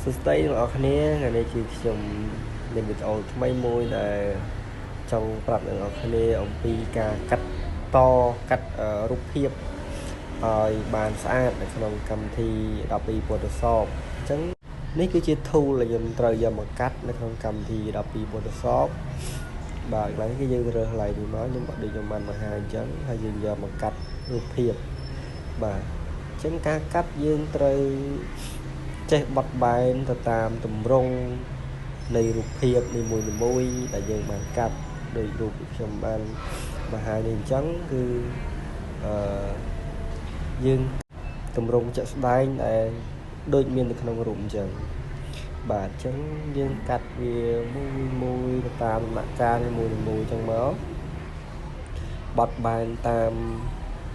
សួស្តីអ្នកនរគ្នាថ្ងៃនេះគឺខ្ញុំមានវីដេអូថ្មីមួយដែលចង់ប្រាប់អ្នកនរគ្នាអំពីការកាត់តកាត់រូបភាពឲ្យបានស្អាតនៅក្នុងកម្មវិធី Adobe Photoshop អញ្ចឹងនេះគឺជា tool ដែលយើងត្រូវយកមកកាត់នៅក្នុងកម្មវិធី Adobe Photoshop បាទកន្លែងនេះគឺយើងរើសកន្លែងនេះមកខ្ញុំដូចខ្ញុំបានបង្ហាញអញ្ចឹងហើយយើងយកមកកាត់រូបភាពបាទអញ្ចឹងការកាត់យើងត្រូវចេះបត់បែនទៅតាមទម្រង់នៃរូបភាពនីមួយៗដែលយើងបានកាត់ដោយរូបខ្ញុំបានបង្ហាញនេះអញ្ចឹងគឺអឺយើងទម្រង់ជាក់ស្ដែងដែលដូចមាននៅក្នុងរូបអញ្ចឹងបាទអញ្ចឹងយើងកាត់វាមួយមួយទៅតាមដំណាក់កាលនីមួយៗអញ្ចឹងមកបត់បែនតាម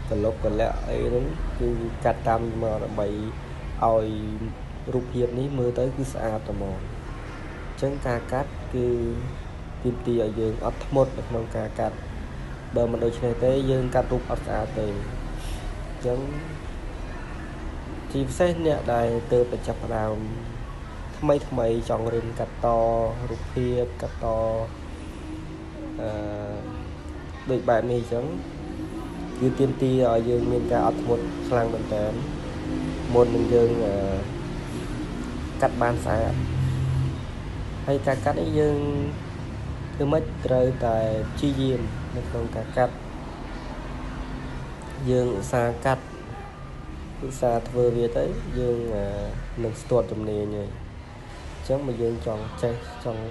កលុបកលៈអីហ្នឹងគឺកាត់តាមមកដើម្បីឲ្យរូបភាពនេះមើលទៅគឺស្អាតតែហ្មងអញ្ចឹងការកាត់គឺទាមទារឲ្យយើងអត់ធ្មត់នៅក្នុងការកាត់បើមិនដូច្នេះទេយើងកាត់រូបអត់ស្អាតទេអញ្ចឹងជាពិសេសអ្នកដែលទើបតែចាប់ផ្ដើមថ្មីថ្មីចង់រៀនកាត់តរូបភាពកាត់តអឺដូចបែបនេះអញ្ចឹងគឺទាមទារឲ្យយើងមានការអត់ធ្មត់ខ្លាំងមែនតើមុននឹងយើងកាត់បានស្អាតហើយការកាត់នេះយើងធ្វើម៉េចត្រូវតែព្យាយាមនៅក្នុងការកាត់យើងឧស្សាហ៍កាត់ឧស្សាហ៍ធ្វើវាទៅយើងនឹងស្ទាត់ជំនាញហើយអញ្ចឹងបើយើងចង់ចេះចង់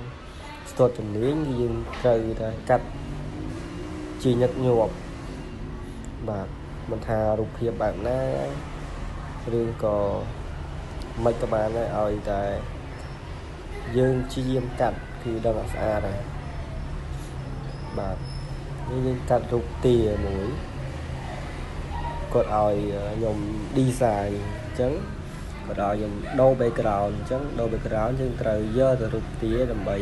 ស្ទាត់ជំនាញគឺយើងត្រូវតែកាត់ជាញឹកញាប់បាទមិនថារូបភាពបែបណាឬក៏មិនក៏បានដែរឲ្យតែយើងព្យាយាមកាត់គឺដឹងឲ្យស្អាតហើយបាទនេះយើងកាត់រូបទាមួយគាត់ឲ្យខ្ញុំ design អញ្ចឹងគាត់ឲ្យខ្ញុំដូរ background អញ្ចឹងដូរ background យើងត្រូវយកទៅរូបទាដើម្បី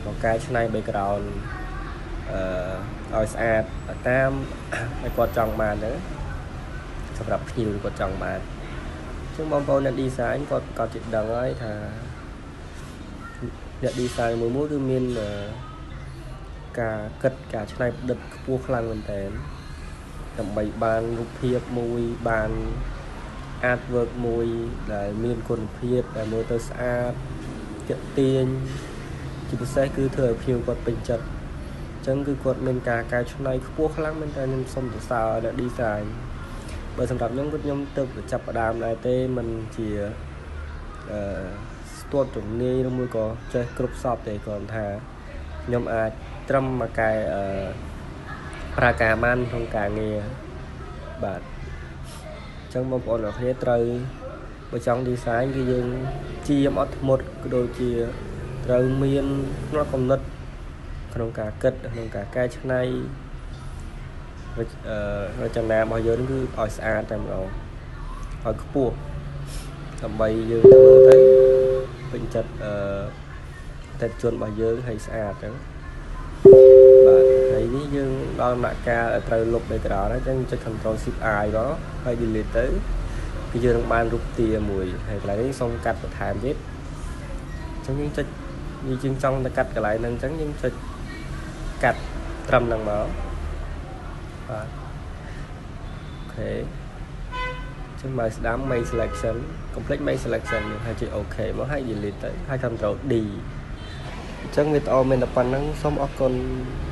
មកកែច្នៃ background អឺឲ្យស្អាតតាមឲ្យគាត់ចង់បានទៅសម្រាប់ភ្ញៀវគាត់ចង់បានអញ្ចឹងបងប្អូនអ្នក design គាត់គាត់ជិះដឹងហើយថាអ្នក design មួយមួយគឺមានការគិតការច្នៃប្រឌិតខ្ពស់ខ្លាំងមែនតើដើម្បីបានរូបភាពមួយបាន artwork មួយដែលមានគុណភាពដែលមើលទៅស្អាតទាក់ទាញជាពិសេសគឺធ្វើឲ្យភ្ញៀវគាត់ពេញចិត្តអញ្ចឹងគឺគាត់មានការកែច្នៃខ្ពស់ខ្លាំងមែនតើខ្ញុំសូមសរសើរអ្នក design បើសម្រាប់ខ្ញុំគឺខ្ញុំទៅចាប់ផ្ដើមដែរទេមិនជាអឺស្ទាត់ជំនាញឬមួយក៏ចេះគ្រប់សពទេគ្រាន់ថាខ្ញុំអាចត្រឹមមកកែអឺប្រើការបានក្នុងការងារបាទអញ្ចឹងបងប្អូនអរគ្នាត្រូវបើចង់ design គឺយើងជាមអត់ធ្មត់ក៏ដូចជាត្រូវមានផ្នត់គំនិតក្នុងការគិតក្នុងការកែច្នៃរចនារបស់យើងគឺឲ្យស្អាតតែម្ដងឲ្យខ្ពស់ដើម្បីយើងធ្វើទៅពេញចិត្តអឺអតិថិជនរបស់យើងឲ្យស្អាតចឹងបាទហើយនេះយើងដល់ដំណាក់កាលត្រូវលុប background ហើយចឹងចុច Control Shift I មកហើយ delete ទៅគឺយើងនឹងបានរូបទាមួយហើយកន្លែងនេះសូមកាត់បន្ថែមទៀតអញ្ចឹងយើងចុចយើងចង់ទៅកាត់កន្លែងហ្នឹងអញ្ចឹងយើងចុចកាត់ត្រឹមហ្នឹងមកបាទ OK ចឹងមកស្ដាំ make selection complete make selection ហើយចុច OK មកហើយ delete ទៅហើយ Control D អញ្ចឹងវីដេអូមានតែប៉ុណ្្នឹងសូមអរគុណ។